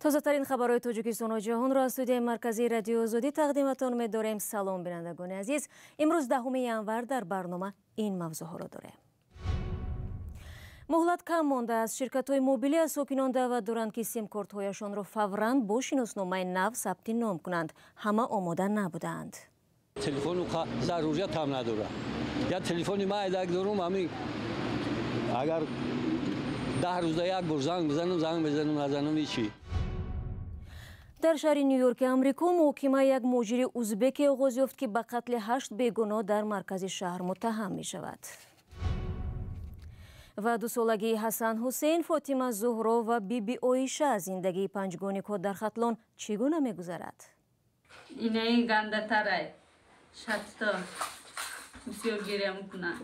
Тозатарин хабарҳои Тоҷикистону ҷаҳонро аз студияи марказии Радиои Озодӣ тақдиматон медорем. Салом, бинандагони азиз. Имрӯз 10 январ дар барнома ин мавзӯъҳоро дорем. Муҳлат кам мондааст. Ширкатҳои мобилӣ аз сокинон даъват доранд, ки симкортҳояшонро фавран бо шиносномаи нав сабти ном кунанд. Ҳама омода набудаанд. Телефону зарурият ҳам надорад. Я телефони ман айдак дорум, ҳамин агар 10 рӯза як бор занг бизанам, занг мезанам, назанам ҳечи. Дар шаҳри Нью-Йорки Амрико муҳокимаи як муҳоҷири узбеке оғоз ёфт, ки ба қатли 8 бегуноҳ дар маркази шаҳр муттаҳам мешавад. Ва дусолагии Ҳасан Ҳусейн, Фотима Зуҳро ва Биби Оиша, зиндагии панҷгоникҳо дар Хатлон чӣ гуна мегузарад? Инаи гандатарай шатто бисёр гиря мекунад.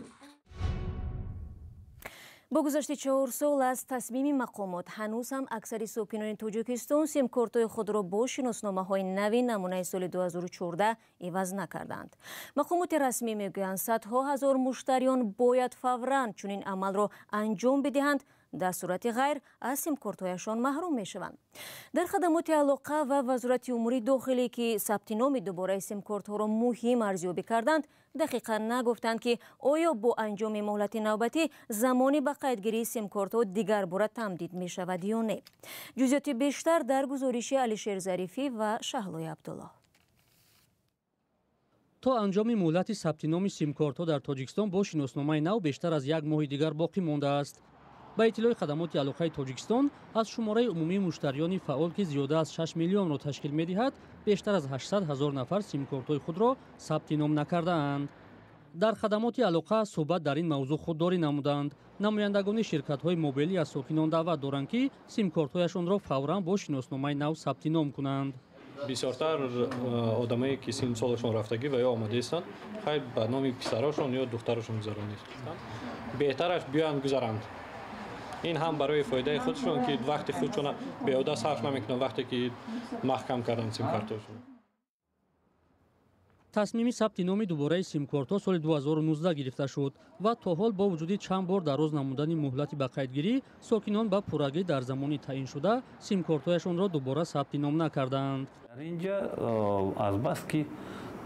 Бо гузашти 4 сол аз тасмими мақомот, ҳанӯз ҳам аксари сокинони Тоҷикистон симкортҳои худро бо шиносномаҳои нави намунаи соли 2014 иваз накарданд. Мақомоти расмӣ мегӯянд, садҳо ҳазор муштариён бояд фавран чунин амалро анҷом бидиҳанд, дар сурати ғайр аз симкортҳояшон маҳрум мешаванд. Дар хадамоти алоқа ва Вазорати умури дохилӣ, ки сабти номи дубораи симкортҳоро муҳим арзёбӣ карданд, дақиқан нагуфтанд, ки оё бо анҷоми муҳлати навбатӣ замони ба қайдгирии симкортҳо дигарбора тамдид мешавад ё не. Ҷузъиёти бештар дар гузориши Алишер Зарифӣ ва Шаҳлои Абдуллоҳ. То анҷоми муҳлати сабти номи симкортҳо дар Тоҷикистон бо шиносномаи нав бештар аз як моҳи дигар боқӣ мондааст. Ба иттилои хадамоти алоқаи Тоҷикистон, аз шумораи умумии муштариёни фаъол, ки зиёда аз 6 миллионро ташкил медиҳад, бештар аз 800 ҳазор нафар симкортҳои худро сабти ном накардаанд. Дар хадамоти алоқа суҳбат дар ин мавзӯъ худдорӣ намуданд. Намояндагони ширкатҳои мобилӣ аз сокинон даъват доранд, ки симкортҳояшонро фавран бо шиносномаи нав сабти ном кунанд. Бисёртар одамое ки синну солашон рафтагӣ ва ё омодаистанд, хайр, ба номи писарошон ё духтарошон гузаронид. Беҳтараш биёянд, гузаранд. Ин ҳам барои фоидаи худшон, ки вақти худшона беҳуда сарф намекунанд, вақте ки маҳкам карданд симкартошон. Тасмими сабти номи дубораи симкортҳо соли 2019 гирифта шуд ва то ҳол бо вуҷуди чанд бор дароз намудани муҳлати ба қайдгирӣ, сокинон ба пуррагӣ дар замони таъиншуда симкортҳояшонро дубора сабти ном накардаанд. Дар инҷа азбаски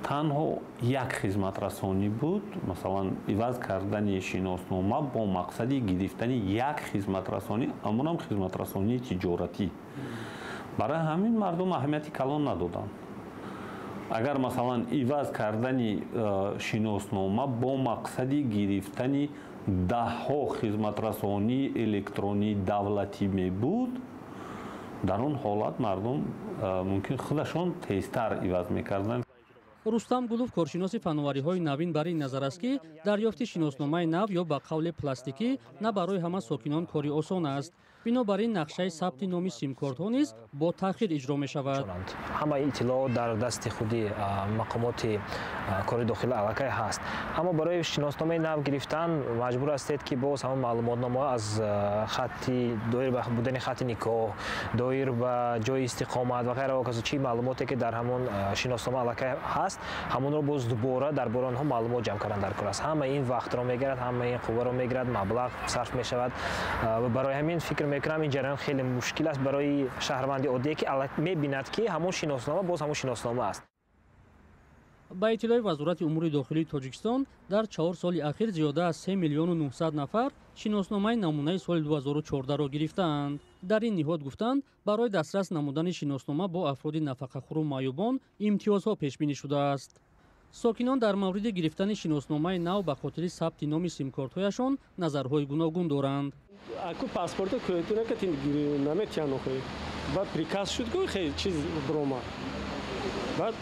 танҳо як хизматрасонӣ буд, масалан, иваз кардани шиноснома бо мақсади гирифтани як хизматрасонӣ, амонам хизматрасонии тиҷоратӣ. Барои ҳамин мардум аҳамияти калон надоданд. Агар, масалан, иваз кардани шиноснома бо мақсади гирифтани даҳҳо хизматрасонии электронии давлатӣ мебуд, дар он ҳолат мардум мумкин худашон тезтар иваз мекарданд. Рустам Гулов, коршиноси фановариҳои навин, бар ин назар аст, ки дарёфти шиносномаи нав ё ба қавле пластикӣ на барои ҳама сокинон кори осон аст. Бинобар ин нақшаи сабти номи симкортҳо низ бо таъхир иҷро мешавад. Ҳамаи иттилоот дар дасти худи мақомоти кори дохила аллакай ҳаст, аммо барои шиносномаи нав гирифтан маҷбур ҳастед, ки боз ҳамон маълумотномаҳо аз хатти доир ба будани хатти никоҳ, доир ба ҷои истиқомат ва ғайра, ҳоказо, чӣ маълумоте ки дар ҳамон шиноснома аллакай ҳаст, ҳамонро боз дубора дар бораи онҳо маълумот ҷамъ кардан дар кор аст. Ҳама ин вақтро мегирад, ҳама ин қувваро мегирад, маблағ сарф мешавад. Барои ҳамин фикр мекунам, ин ҷараён хеле мушкил аст барои шаҳрванди оддие, ки мебинад, ки ҳамон шиноснома боз ҳамон шиноснома аст. Ба иттилои Вазорати умури дохилии Тоҷикистон, дар 4 соли ахир зиёда аз 3 миллиону 900 нафар шиносномаи намунаи соли 2014-ро гирифтаанд. Дар ин ниҳод гуфтанд, барои дастрас намудани шиноснома бо афроди нафақахӯру маъюбон имтиёзҳо пешбинӣ шудааст. Сокинон дар мавриди гирифтани шиносномаи нав ба хотири сабти номи симкортҳояшон назарҳои гуногун доранд. Аку паспорто кӯтуна наметиҳанд охи. Баъд приказ шуд, ки хе чиз биромад. Баъд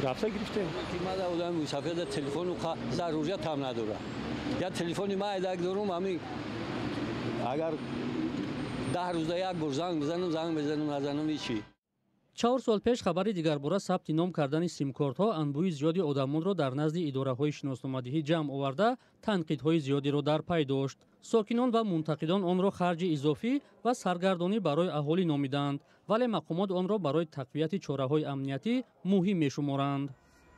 рафта гирифтем. Ман одами мусафир, телефону зарурият ҳам надорад. Я телефони ман айдак дорум, ҳамин агар 10 рӯза як бор занг бизанам, занг мезанам, назанам ҳечи. 4 сол пеш хабари дигарбора сабти ном кардани симкортҳо анбӯҳи зиёди одамонро дар назди идораҳои шиносномадиҳӣ ҷамъ оварда, танқидҳои зиёдеро дар пай дошт. Сокинон ва мунтақидон онро харҷи изофӣ ва саргардонӣ барои аҳолӣ номиданд, вале мақомот онро барои тақвияти чораҳои амниятӣ муҳим мешуморанд.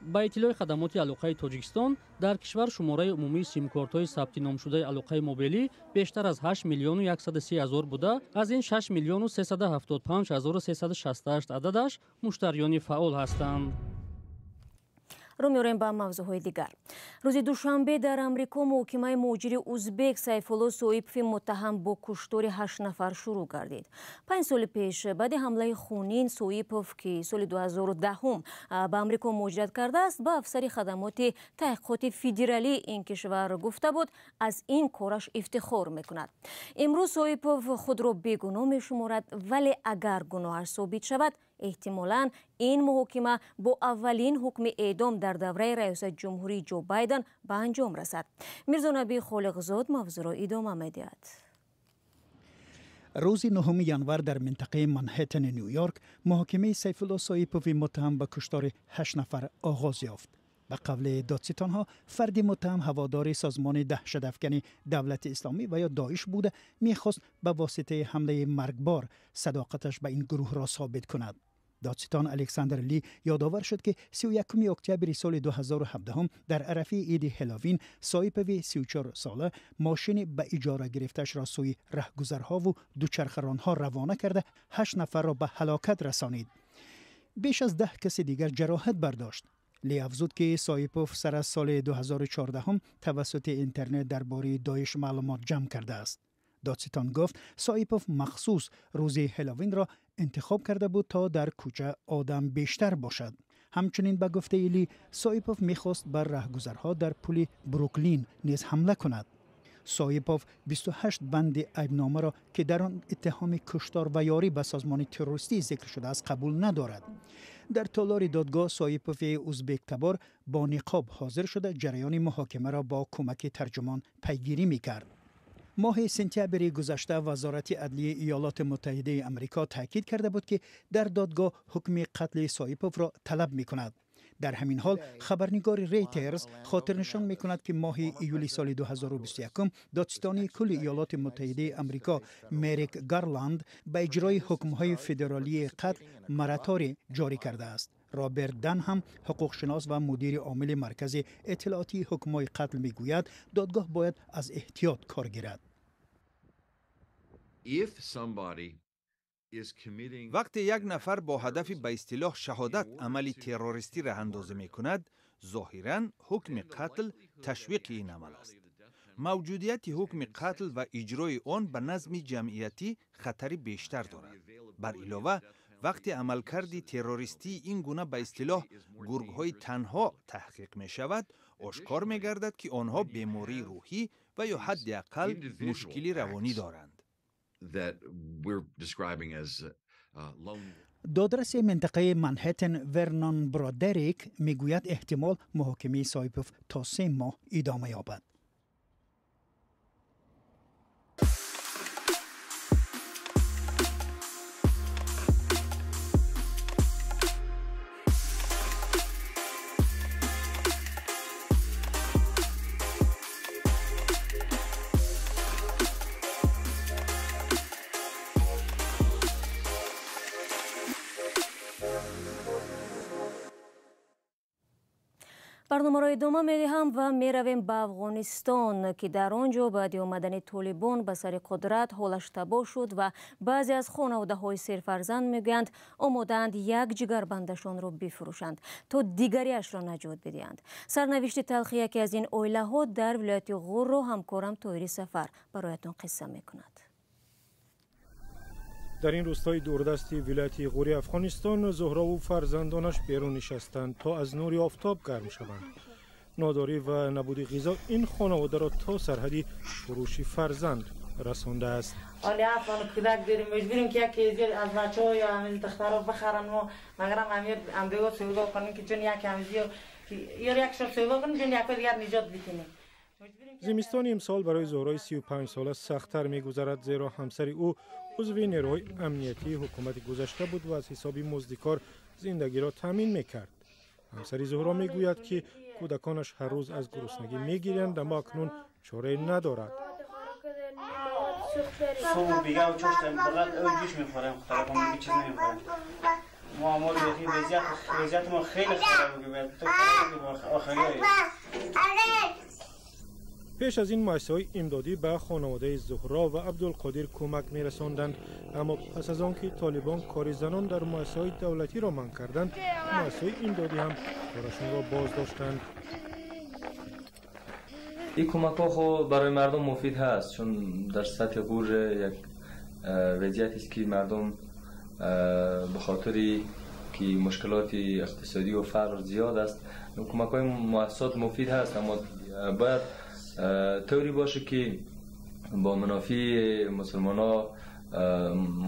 Ба иттилои хадамоти алоқаи Тоҷикистон, дар кишвар шумораи умумии симкортҳои сабти номшудаи алоқаи мобилӣ бештар аз 8 миллиону 130 ҳазор буда, аз ин 6 миллиону 375 ҳазору 368 ададаш муштариёни фаъол ҳастанд. Рӯ меорем ба мавзӯъҳои дигар. Рӯзи душанбе дар Амрико муҳокимаи муҳоҷири узбек Сайфулло Соипови муттаҳам бо куштори 8 нафар шурӯъ гардид. 5 соли пеш баъди ҳамлаи хунин Соипов, ки соли 2010 ба Амрико муҳоҷират кардааст, ба афсари хадамоти таҳқиқоти федералии ин кишвар гуфта буд, аз ин кораш ифтихор мекунад. Имрӯз Соипов худро бегуноҳ мешуморад, вале агар гуноҳаш собит шавад, эҳтимолан ин муҳокима бо аввалин ҳукми эъдом дар давраи раёсати ҷумҳурии Ҷо Байден ба анҷом расад. Мирзонаби Холиқзод мавзӯъро идома медиҳад. Рӯзи 9 январ дар минтақаи Манҳеттени Ню-Йорк муҳокимаи Сайфулло Соипови муттаҳам ба куштори 8 нафар оғоз ёфт. Ба қавли додситонҳо, фарди муттаҳам ҳаводори созмони даҳшатафкани Давлати Исломӣ ва ё Доиш буда, мехост ба воситаи ҳамлаи маргбор садоқаташ ба ин гурӯҳро собит кунад. Додситон Александр Ли ёдовар шуд, ки 31 октябри соли 2017 дар арафаи иди Ҳеловин Соипови 34 сола мошини ба иҷора гирифтаашро сӯи раҳгузарҳову дучархаронҳо равона карда, ҳашт нафарро ба ҳалокат расонид. Беш аз 10 каси дигар ҷароҳат бардошт. Ли афзуд, ки Соипов сар аз соли 2014 тавассути интернет дар бораи Доиш маълумот ҷамъ кардааст. Додситон гуфт, Соипов махсус рӯзи Ҳеловинро интихоб карда буд, то дар кӯча одам бештар бошад. Ҳамчунин, ба гуфтаи Ли, Соипов мехост бар раҳгузарҳо дар пули Бруклин низ ҳамла кунад. Соипов 28 банди айбномаро, ки дар он иттиҳоми куштор ва ёрӣ ба созмони террористӣ зикр шудааст, қабул надорад. Дар толори додгоҳ Соипови узбектабор бо ниқоб ҳозир шуда, ҷараёни муҳокимаро бо кӯмаки тарҷумон пайгирӣ мекард. Моҳи сентябри гузашта Вазорати адлияи Иёлоти Муттаҳидаи Амрико таъкид карда буд, ки дар додгоҳ ҳукми қатли Соиповро талаб мекунад. Дар ҳамин ҳол, хабарнигори Рейтерс хотирнишон мекунад, ки моҳи июли соли 2021 додситонии кулли Иёлоти Муттаҳидаи Амрико Мерик Гарланд ба иҷрои ҳукмҳои федералии қатл мораторий ҷорӣ кардааст. Роберт Дан ҳам, ҳуқуқшинос ва мудири омили Маркази иттилоотии ҳукмҳои қатл, мегӯяд, додгоҳ бояд аз эҳтиёт кор гирад. Вақте як нафар бо ҳадафи ба истилоҳ шаҳодат амали террористӣ раҳандозӣ мекунад, зоҳиран ҳукми қатл ташвиқи ин амал аст. Мавҷудияти ҳукми қатл ва иҷрои он ба назми ҷамъиятӣ хатари бештар дорад. Бар илова, вақте амалкарди террористии ин гуна ба истилоҳ гургҳои танҳо таҳқиқ мешавад, ошкор мегардад, ки онҳо бемории рӯҳӣ ва ё ҳадди ақал мушкили равонӣ доранд. Додраси минтақаи Манҳеттен Вернон Бродерик мегӯяд, эҳтимол муҳокимаи Соипов то 3 моҳ идома ёбад. Барномаро идома медиҳам ва меравем ба Афғонистон, ки дар он ҷо баъди омадани Толибон ба сари қудрат ҳолаш табоҳ шуд ва баъзе аз хонаводаҳои серфарзанд мегӯянд, омодаанд як ҷигарбандашонро бифурӯшанд, то дигариашро наҷот бидиҳанд. Сарнавишти талхи яке аз ин оилаҳо дар вилояти Ғурро ҳамкорам Тоҳири Сафар бароятон қисса мекунад. Дар ин рӯстои дурдасти вилояти Ғури Афғонистон Зуҳрову фарзандонаш берун нишастанд, то аз нури офтоб гарм шаванд. Нодорӣ ва набуди ғизо ин хонаводаро то сарҳади фурӯши фарзанд расондааст. Ҳоли ҳафт кӯдак дорем, маҷбурем, ки яке аз бачаҳо ё ҳамин духтаро бихаранд. Мо магарам ҳамир ҳамдиго савдо кунем, ки чун яке ҳамзиё ё як шаб савдо кунем, чун яке дигар ниҷот битинем. Зимистони имсол барои Зуҳрои 35сола сахттар мегузарад, зеро ҳамсари ӯ узви нерӯҳои амниятии ҳукумати гузашта буд ва аз ҳисоби муздикор зиндагиро таъмин мекард. Ҳамсари Зуҳро мегӯяд, ки кӯдаконаш ҳар рӯз аз гуруснагӣ мегирянд, аммо акнун чорае надорад. Субҳ бигав чоштем, фақат ҷӯш мехӯрем, хӯрокам, чиз намехӯрем. ما امور وضعیت ما خیلی خراب بود. آخری Пеш аз ин муассисаҳои имдодӣ ба хонаводаи Зуҳро ва Абдулқодир кӯмак мерасонданд, аммо пас аз он ки толибон кори занон дар муассисаҳои давлатиро манъ карданд, муассисаҳои имдодӣ ҳам корашонро боз доштанд. Ин кӯмакҳо хо барои мардум муфид ҳаст, чун дар сатҳи ғур як вазъиятест ки мардум ба хотири ки мушкилоти иқтисодӣ ва фақр зиёд аст, кӯмакҳои муассисот муфид ҳаст, аммо бояд طوری باشه که با منافع مسلمان ها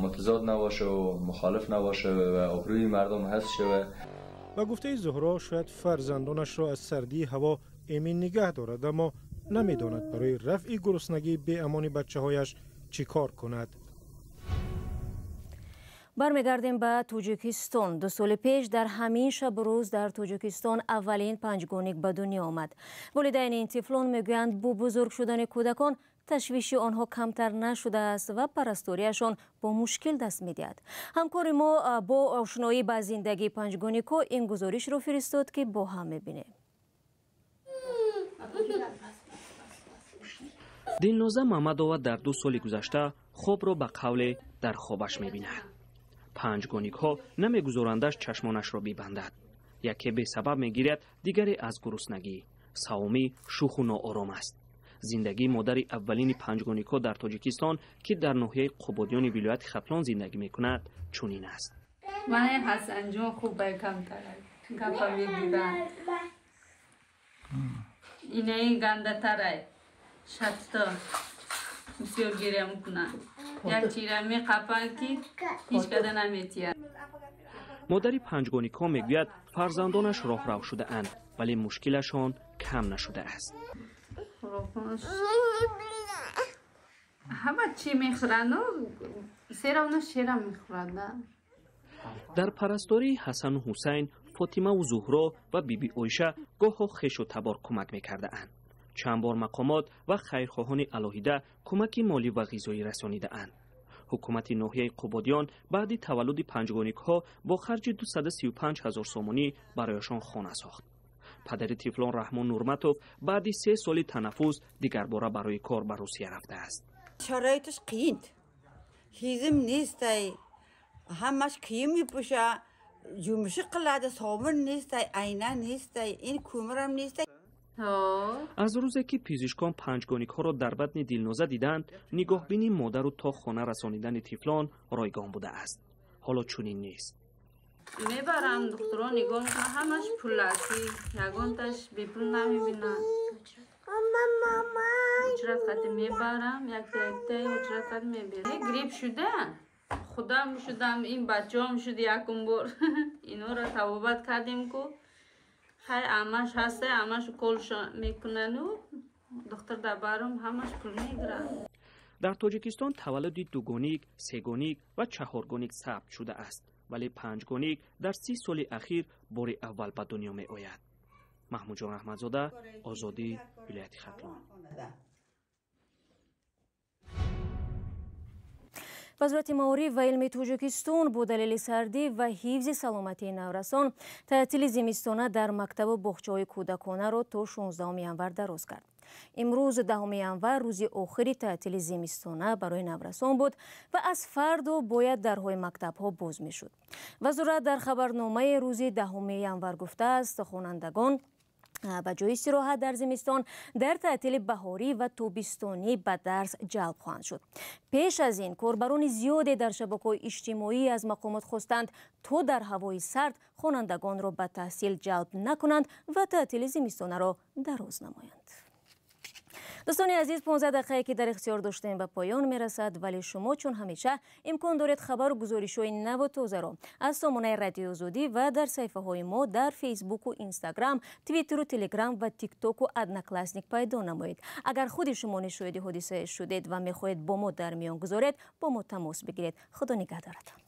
متضاد نباشه و مخالف نباشه و آبروی مردم حفظ شوه. Ба гуфтаи Зуҳро, шояд фарзандонашро аз сардии ҳаво эмин нигаҳ дорад, аммо намедонад барои рафъи гуруснагии беамони бачаҳояш чӣ кор кунад. Бармегардем ба Тоҷикистон. 2 соли пеш дар ҳамин шабу рӯз дар Тоҷикистон аввалин панҷгоник ба дунё омад. Волидайни ин тифлон мегӯянд, бо бузург шудани кӯдакон ташвиши онҳо камтар нашудааст ва парасториашон бо мушкил даст медиҳад. Ҳамкори мо бо ошноӣ ба зиндагии панҷгоникҳо ин гузоришро фиристод, ки бо ҳам мебинем. Дилноза Мамадова дар 2 соли гузашта хобро ба қавле дар хобаш мебинад. Панҷгоникҳо намегузорандаш чашмонашро бибандад. Яке бесабаб мегиряд, дигаре аз гуруснагӣ. Савомӣ шуху ноором аст. Зиндагии модари аввалини панҷгоникҳо дар Тоҷикистон, ки дар ноҳияи Қубодиёни вилояти Хатлон зиндагӣ мекунад, чунин аст. Ман Ҳасанҷон хуб камтар гапа мегирам. Инаи гандатарай шатто бисёр гиря мекунад. Як чира меқапанд, ки ҳеҷ када наметиҳад. Модари панҷгоникҳо мегӯяд, фарзандонаш роҳрав шудаанд, вале мушкилашон кам нашудааст. Ҳама чӣ мехӯранду серавно шера мехӯрад. Дар парастории Ҳасану Ҳусайн, Фотимаву Зуҳро ва биби Оиша гоҳо хешу табор кӯмак мекардаанд. Чанд бор мақомот ва хайрхоҳони алоҳида кӯмаки молӣ ва ғизоӣ расонидаанд. Ҳукумати ноҳияи Қубодиён баъди таваллуди панҷгоникҳо бо харҷи 235 ҳазор сомонӣ барояшон хона сохт. Падари тифлон Раҳмон Нурматов баъди 3 соли танаффус дигарбора барои кор ба Русия рафтааст. Шароиташ қийин, ҳизм нестай, ҳамаш киим мепӯша, ҷумши қилада, собун нестай, айна нестай, ин кӯмирам нестай. Аз рӯзе ки пизишкон панҷгоникҳоро дар батни Дилноза диданд, нигоҳбини модару то хона расонидани тифлон ройгон будааст. Ҳоло чунин нест. Мебарам духтурон нигоҳ мекунанд, ҳамаш пулакӣ, ягонташ бепул намебинанд. Ҳуҷрат қати мебарам, якта якта ҳуҷрат қати мебарам. Грипп шуда, худам шудам, ин бачаам шуд якум бор. Инҳоро табобат кардем ку. Хай амаш ҳаста, амаш уколшо мекунану духтур дабарам ҳамаш пул мегирад. Дар Тоҷикистон таваллуди дугоник, сегоник ва чаҳоргоник сабт шудааст, вале панҷгоник дар 30 соли ахир бори аввал ба дунё меояд. Маҳмудҷон Аҳмадзода, Озодӣ, вилояти Хатлон. Вазорати маориф ва илми Тоҷикистон бо далели сардӣ ва ҳифзи саломатии наврасон таътили зимистона дар мактабу боғчаҳои кӯдаконаро то 16 январ дароз кард. Имрӯз 10 январ рӯзи охири таътили зимистона барои наврасон буд ва аз фардо бояд дарҳои мактабҳо боз мешуд. Вазорат дар хабарномаи рӯзи 10 январ гуфтааст, хонандагон ба ҷои истироҳат дар зимистон дар таътили баҳорӣ ва тобистонӣ ба дарс ҷалб хоҳанд шуд. Пеш аз ин корбарони зиёде дар шабакаҳои иҷтимоӣ аз мақомот хостанд, то дар ҳавои сард хонандагонро ба таҳсил ҷалб накунанд ва таътили зимистонаро дароз намоянд. Дӯстони азиз, 15 дақиқае ки дар ихтиёр доштем ба поён мерасад, вале шумо чун ҳамеша имкон доред хабару гузоришҳои наву тозаро аз сомонаи Радиои Озодӣ ва дар саҳифаҳои мо дар Фейсбуку, Инстаграм, Твиттеру, Телеграм ва Тиктоку Одноклассник пайдо намоед. Агар худи шумо низ шоҳиди ҳодисае шудед ва мехоҳед бо мо дар миён гузоред, бо мо тамос бигиред. Худо нигаҳдоратон.